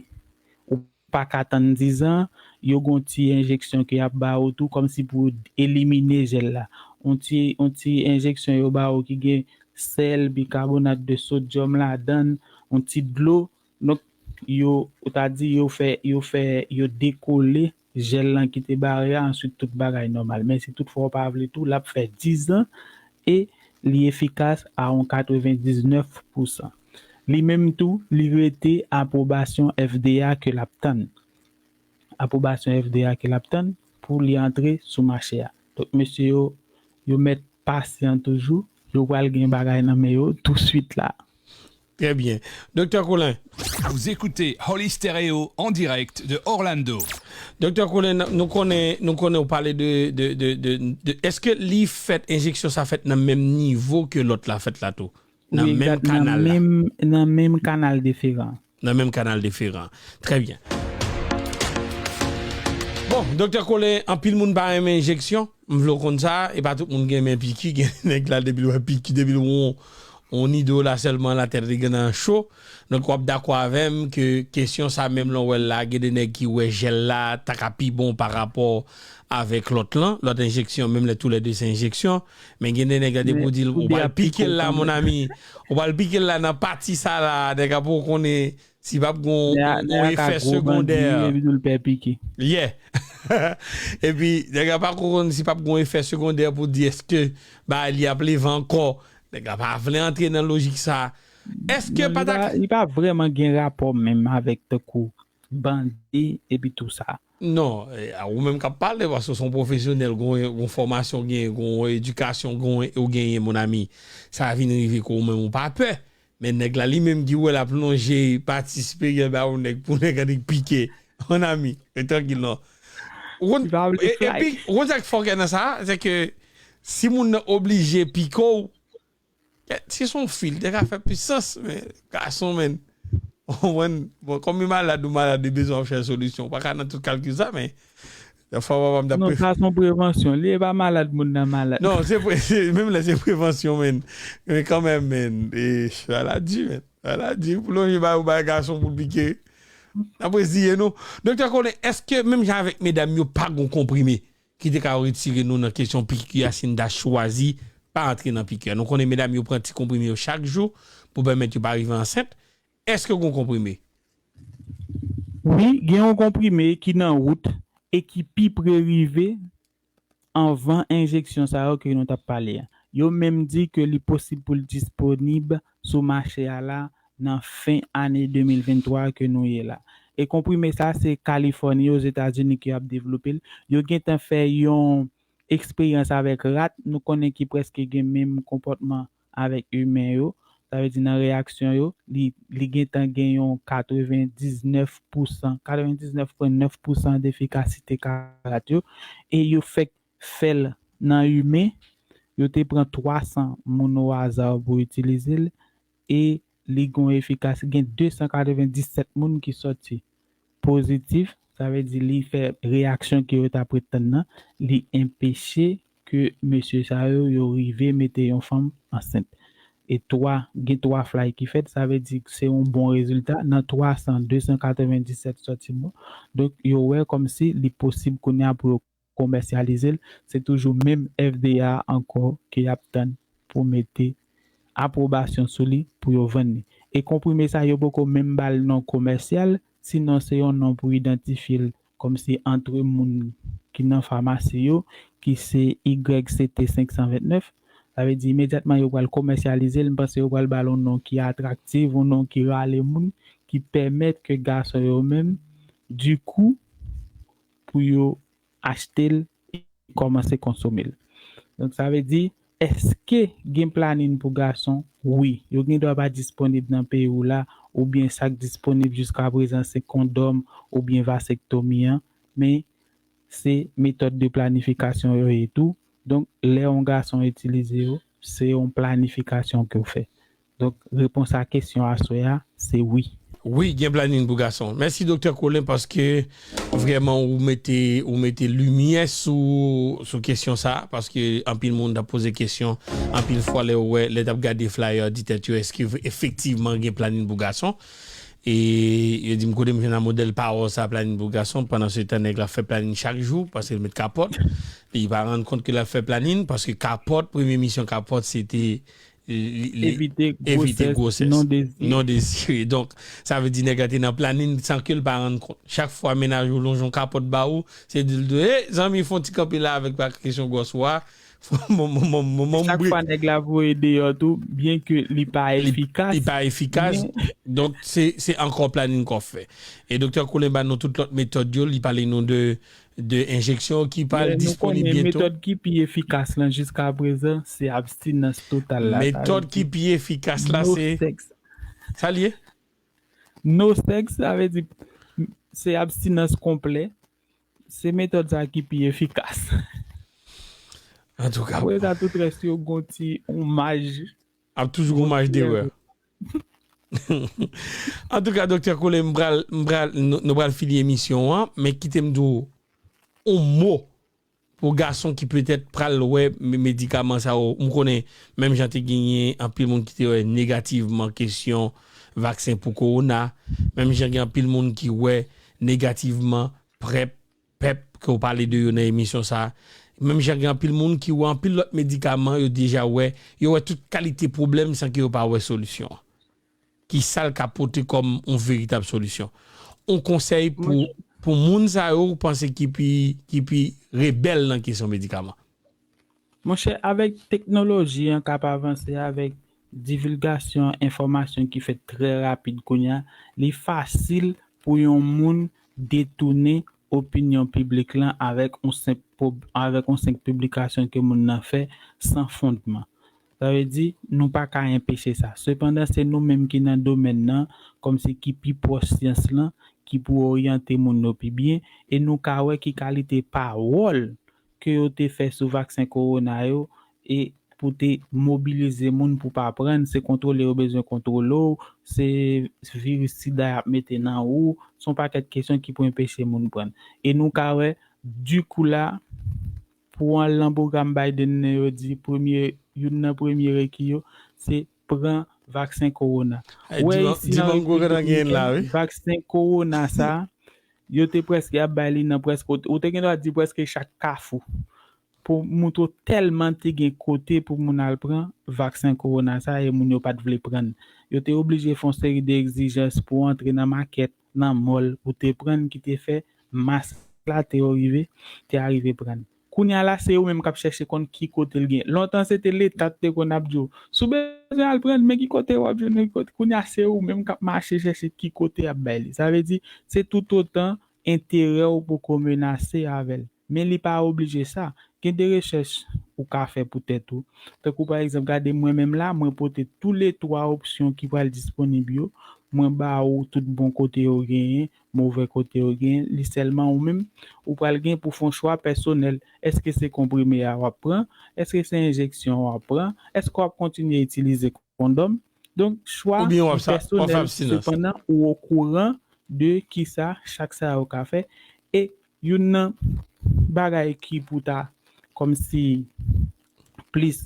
ou pa ka tann dizan, yo gen yon ti enjeksyon ke y ap ba ou tou kòmsi pou elimine jèl la. Yon ti, yon ti enjeksyon yo ba ou ki gen sèl, bikabonat de sodyòm ladan l, yon ti dlo, donk yo, ou ta di yo fè, yo fè, yo dekole jèl lan ki te bare a, answit tout bagay nòmal. Men si toutfwa w pa vle tou, l ap fè dizan e li efikas a yon katrevendiznèf pousan. Li menm tou, li rete apwobasyon F D A ke l ap tann. Apwobasyon F D A ke l ap tann pou li antre sou mache a. Donk mesye yo, yo mèt pasyan toujou, yo pral gen bagay nan men yo touswit la. Trè byen. Doktè Colin. Vous écoutez Holy Stereo en direct de Orlando. Doktè Colin, nou konnen nou konnen ou pale de, de, de, de, de èske li fèt, enjeksyon sa fèt nan menm nivo ke lòt la fèt la tou? Nan Wi, menm egzat, nan kanal la? Menm, nan menm kanal deferan. Nan menm kanal deferan. Trè byen. Bon, Doktè Colin, anpil moun pa renmen enjeksyon. M vle w konn sa, e pa tout moun ki renmen piki. Gen nèg la depi l wè piki, depi l wè yon, yon nido la sèlman, latèt li gentan cho. Donk w ap dakò avè m ke kesyon sa menm lè w wè l la, gen de nèg ki wè jèl la ta ka pi bon pa rapò avèk lòt lan, lòt enjeksyon, menm lè toulède se enjeksyon. Men gen de nèg la depi w di l ou pral pike l la, mon ami, ou pral pike l la nan pati sa la, nèg la poko konnen si p ap gen yon efè segondè. Epi tou l pè pike. Yeah. Epi nèg la pa konn si p ap gen yon efè segondè pou di èske bagay li ap leve ankò. Nèg la pa vle antre nan lojik sa. Èske pa ta. Li pa vrèman gen rapò menm avèk tankou bandi epi tou sa. Non, e, a ou menm k ap pale, paske w se yon pwofesyonèl, gon, gon fòmasyon w genyen, gon edikasyon gon, ou genyen, mon ami. Sa vin rive ke ou menm ou pa pè. Men nèg la li menm ki wè l ap lonje pati siperyè ba yon nèg pou nèg annik pike. Mon ami, rete trankil non. Ou konn, epi, ou konn sa k fòkè nan sa, se ke si moun nan oblije pike w, si se yon fi, li te ka fè pwisans, men gason, men, ou konprann, bon, kòm li malad ou malad, li bezwen w ap chèche solisyon. Ou pa ka nan tout kalkil sa, men dèfwa papa m t ap. Non, sa se yon prevansyon. Li e pa malad, moun nan malad. Non, se, se menm lè se prevansyon, men. Men kanmenm, men, e, sa la di, men. Sa la di, pou lonje ba yon bay gason pou l pike. N ap reziye nou. Doktè Colin, èske menm jan avèk medam yo pa gon konprime ki te ka retire nou nan kesyon piki a si n ta chwazi pa antre nan piki a? Nou konnen medam yo pran ti konprime yo chak jou pou pèmèt yo pa rive ansent. Èske gon konprime? Wi, gen yon konprime ki nan wout e ki pi pre rive anvan enjeksyon sa yo ke nou t ap pale a. Yo menm di ke li posib pou l disponib sou mache a la nan fen ane de mil vennntwa ke nou ye la. E konprime sa se Kalifòni, Ozetazini ke y ap devlope l. Yo gentan fè yon eksperyans avèk rat, nou konnen ki prèske gen menm konpòtman avèk imen yo. Sa vle di nan reyaksyon yo, li, li gentan gen yon katrevendiznèf pousan, katrevendiznèf pwen nèf pousan defikasite ka rat yo. E yo fèk fè l nan imen, yo te pran twa san moun o aza pou itilize l, e li gon efikas, gen de san katrevendiset moun ki sòti pozitif, sa vle di li fè reyaksyon ke yo t ap ret tann nan, li enpeche ke mesye sa yo, yo rive mete yon fanm ansent. E twa, gen twa fly ki fèt, sa vle di se yon bon rezilta. Nan twa san, de san katrevenndisèt sòti bon. Donk, yo wè kòmsi li posib kounye a pou yo komèsyalize l. Se toujou menm F D A ankò ke y ap tann pou mete apwobasyon sou li pou yo vann li. E konprime sa, yo poko menm ba l non komèsyal, sinon se yon non pou idantifye l kòmsi antre moun ki nan famasi yo, ki se Y C T senk san vennèf. Sa vle di imedyatman yo pral komèsyalize l, m panse yo pral ba l yon non ki atraktif, yon non ki rale moun, ki pèmèt ke gason yo menm, dikou, pou yo achte l e kòmanse konsome l. Donk, sa vle di, èske gen planin pou gason? Wi. Yo gen dwa pa disponib nan peyi w la, oubyen sa k disponib jiska prezan se kondòm oubyen vasektomi an, men se metòd de planifikasyon yo ye tou. Donk, lè yon gason itilize yo, se yon planifikasyon ke w fè. Donk, repons a kesyon aswè a, se wi. Wi, gen planin pou gason. Mèsi, Doktè Colin, paske vrèman ou mete, ou mete limyè sou, sou kesyon sa, paske anpil moun t ap poze kesyon, anpil fwa lè yo wè, lè t ap gade flyer, di tèt yo, èske efektivman gen planin pou gason? E yo di m kote m jwenn a modèl pawòl sa, planin pou gason, pandan se tan nèg la fè planin chak jou, paske l met kapòt, li pa rann kont ke l ap fè planin, paske kapòt, premye misyon kapòt, se te li, li, evite gwosès non dezire. Non dezire. Donk, sa vle di nèg la te nan planin san ke l pa rann kont. Chak fwa mennaj ou lonje yon kapòt ba ou, se di l tou, "Hey, zanmi, fè yon ti kanpe la avèk pa kesyon gwòs ou a." Chak fwa nèg la voye deyò tou, byen ke li pa efikas. Li pa efikas. Donk, se, se ankò planin kò fè. E Doktè Colin ba nou tout lòt metòd yo, li pale nou de de enjeksyon ki pral disponib byento. Men nou konnen metòd ki pi efikas lan jiska prezan, se abstinans total la. Metòd ki pi efikas la, se no sex. Sa l ye? No sex, sa vle di se abstinans konplè. Se metòd sa ki pi efikas. Antouka. Apre sa, tout rès yo gon ti yon maj. Ap toujou gon maj derè. Antouka, Doktè Colin, m pral, m pral, nou, nou pral fini emisyon an, men kite m di w yon mo pou gason ki petèt pral wè me-, medikaman sa yo. M konnen, menm jan te genyen anpil moun ki te wè negativman kesyon vaksen pou kowona, menm jan gen anpil moun ki wè negativman prèp, pèp ke w pale de yo nan emisyon sa. Menm jan gen anpil moun ki wè anpil lòt medikaman, yo deja wè, yo wè tout kalite pwoblèm san ke yo pa wè solisyon an. Ki sa l ka pote kòm yon veritab solisyon? Yon konsèy pou, pou moun sa yo ou panse ki pi, ki pi rebèl nan kesyon medikaman? Monchè, avèk teknoloji an k ap avanse, avèk divilgasyon enfòmasyon ki fèt trè rapid kounye a, li fasil pou yon moun detounen opinyon piblik lan avèk yon senp pwob-, avèk yon senp piblikasyon ke moun nan fè san fondman. Sa vle di, nou pa ka enpeche sa. Sepandan, se nou menm ki nan domèn nan, kòmsi ki pi pwòch syans lan, ki pou oryante moun yo pi byen, e nou ka wè ki kalite pawòl ke yo te fè sou vaksen kowona yo, e pou te mobilize moun pou pa pran, se kontwole yo bezwen kontwole w, se viris sida y ap mete nan ou, se yon pakèt kesyon ki pou enpeche moun pran. E nou ka wè, dikou la, pou al nan pwogram Biden nan, yo di premye, youn nan premye reki yo, se pran vaksen kowona. Wè isi nan Repiblik Dominikèn, vaksen kowona sa, yo te prèske ap bay li nan prèske, ou te gen dwa di prèske chak kafou. Pou moutre w tèlman te gen kote pou moun al pran vaksen kowona sa e moun yo pa t vle pran l. Yo te oblije fè yon seri de egzijans pou w antre nan makèt, nan mòl, pou te pran l ki te fè mas la te rive, te arive pran l. Kounye a la, se yo menm k ap chèche konn ki kote l gen. Lontan, se te Leta ki te konn ap di w, "Si w bezwen al pran l, men ki kote w ap jwenn li." Kounye a, se ou menm k ap mache chèche ki kote y ap bay li. Sa vle di, se toutotan enterè w poko menase avè l. Men li pa oblije sa. Gen de rechèch ou ka fè pou tèt ou. Tankou pa egzanp, gade mwen menm la, mwen pote toulètwa opsyon ki pral disponib yo. Mwen ba ou tout bon kote yo genyen, move kote yo genyen. Li sèlman ou menm, ou pral gen pou fè yon chwa pèsonèl. Èske se konprime a w ap pran? Èske se enjeksyon w ap pran? Èske w ap kontinye itilize kondòm? Donk, chwa li pèsonèl, sepandan, ou okouran de kisa chak sa yo ka fè. E youn nan bagay ki pou ta kòmsi plis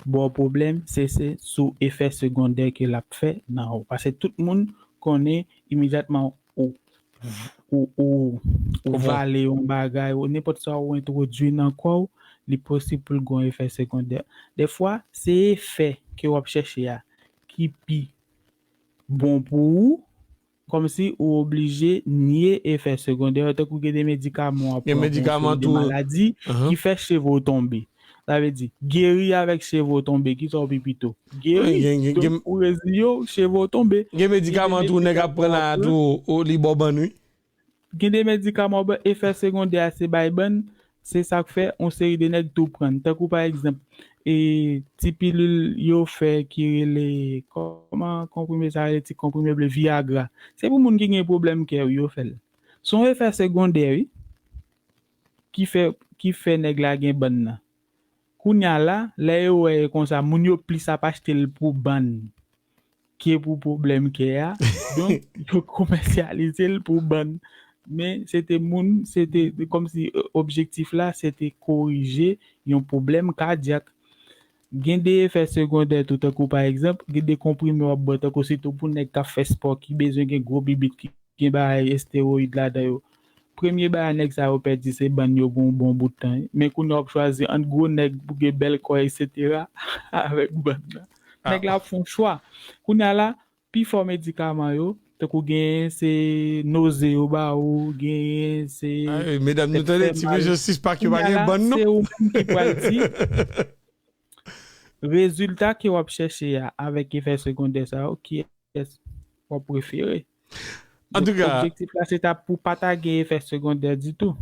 ba w pwoblèm, se, se sou efè segondè ke l ap fè nan ou. Paske tout moun konnen imedyatman ou, ou, ou, ou vale yon bagay, ou nenpòt sa ou entwodui nan kò w, li posib pou l gen yon efè segondè. Defwa, se efè ke w ap chèche a ki pi bon pou ou, kòmsi ou oblije nye efè segondè yo, tankou gen de medikaman w ap pran pou yon seri de maladi ki fè cheve w tonbe. Sa vle di, geri avèk cheve w tonbe, kisa w pi pito? Geri, donk ou reziye w, cheve w tonbe. Gen medikaman tou nèg ap pran la tou, li ba w bann, wi. Gen de medikaman, efè segondè a se bay bann, se sa k fè yon seri de nèg tou pran. Tankou pa egzanp, e, ti pilil yo fè ki rele, kòman konprime sa rele, ti konprime ble, Viagra. Se pou moun ki gen pwoblèm kè wi yo fè l. Se yon efè segondè, wi, ki fè, ki fè nèg la gen bann nan. Kounye a la, lè yo wè e konsa, moun yo plis ap achte l pou bann ke pou pwoblèm kè a. Donk, yo komèsyalize l pou bann. Men, se te moun, se te kòmsi, e, objektif la, se te korije yon pwoblèm kadyak. Gen de efè segondè tou, tankou pa egzanp, gen de konprime w ap bwè, tankou sitou pou nèg k ap fè spò, ki bezwen gen gwo bibit, ki gen bagay estewoyid ladan yo. Premye bagay nèg sa yo pèdi se bann yo pou yon bon bout tan. Men kounye a w ap chwazi ant gwo nèg pou gen bèl kò, etsetera, avèk bann nan. Nèg la ap fè yon chwa. Kounye a la, pifò medikaman yo, tankou genyen se noze yo ba ou, genyen se... Ay, medam, nou tande ti mesye sis pak yo pa gen bann, non? Kounye a la, se ou menm ki pral di rezilta ke w ap chèche a avèk efè segondè sa yo, ki kiyès w ap prefere. Antouka, objektif la se ta pou pa ta gen efè segondè ditou.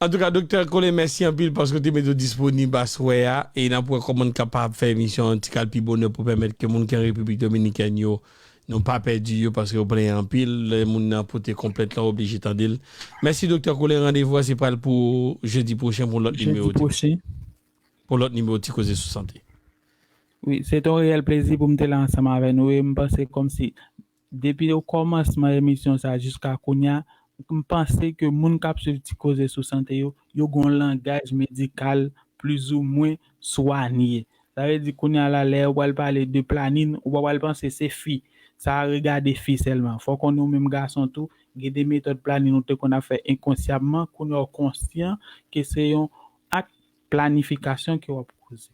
Antouka, Doktè Colin, mèsi anpil paske w te mete w disponib aswè a, e n ap wè kòman n kapab fè emisyon an ti kal pi bonè pou pèmèt ke moun ki an Repiblik Dominikèn yo, nou pa pèdi yo paske yo plenyen anpil, lè moun nan pote konplent lan, oblije tande l. Mèsi, Doktè Colin, randevou a se pral pou jedi pwochen pou lòt nimewo. Jedi pwochen. Pou lòt nimewo Ti Koze sou Sante. Wi, se te yon reyèl plezi pou m te la ansanm avè nou e m panse kòmsi depi okòmansman emisyon sa jiska kounye a, m panse ke moun k ap swiv Ti Koze sou Sante yo, yo gen yon langaj medikal plizoumwen swanye. Sa vle di kounye a la, lè yo pral pale de planin, ou pa pral panse se fi. Sa regade fi sèlman. Fò konnen ou menm gason tou, gen de metòd planin ou te konn ap fè enkonsyamman, kounye a w konsyan ke se yon ak planifikasyon ke w ap koze.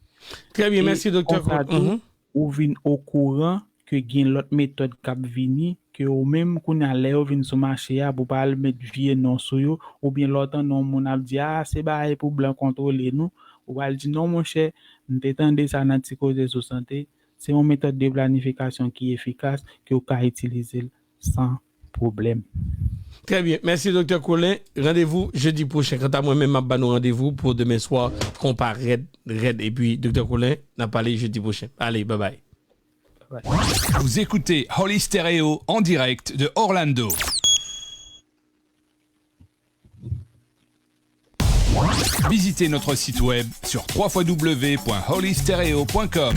Trè byen, mèsi, Doktè Claude. Konsa tou, ou vin okouran ke gen lòt metòd k ap vini, ke ou menm, kounye a, lè yo vin sou mache a, pou pa al met vye non sou yo, oubyen lè w tande yon moun ap di, a, se bagay pou blan kontwole nou, ou pral di, non, monchè, m te tande sa nan Ti Koze sou Sante, se yon metòd de planifikasyon ki efikas, ke w ka itilize l san pwoblèm. Trè byen. Mèsi, Doktè Colin. Randevou jedi pwochen. Kanta mwen menm, m ap ba nou randevou pou demen swa, konpa rèd, rèd. Epi, Doktè Colin, n ap pale jedi pwochen. Ale, babay. Vous écoutez Holy Stereo en direct de Orlando. Visitez notre site web sur trois w w w point holy stereo point com.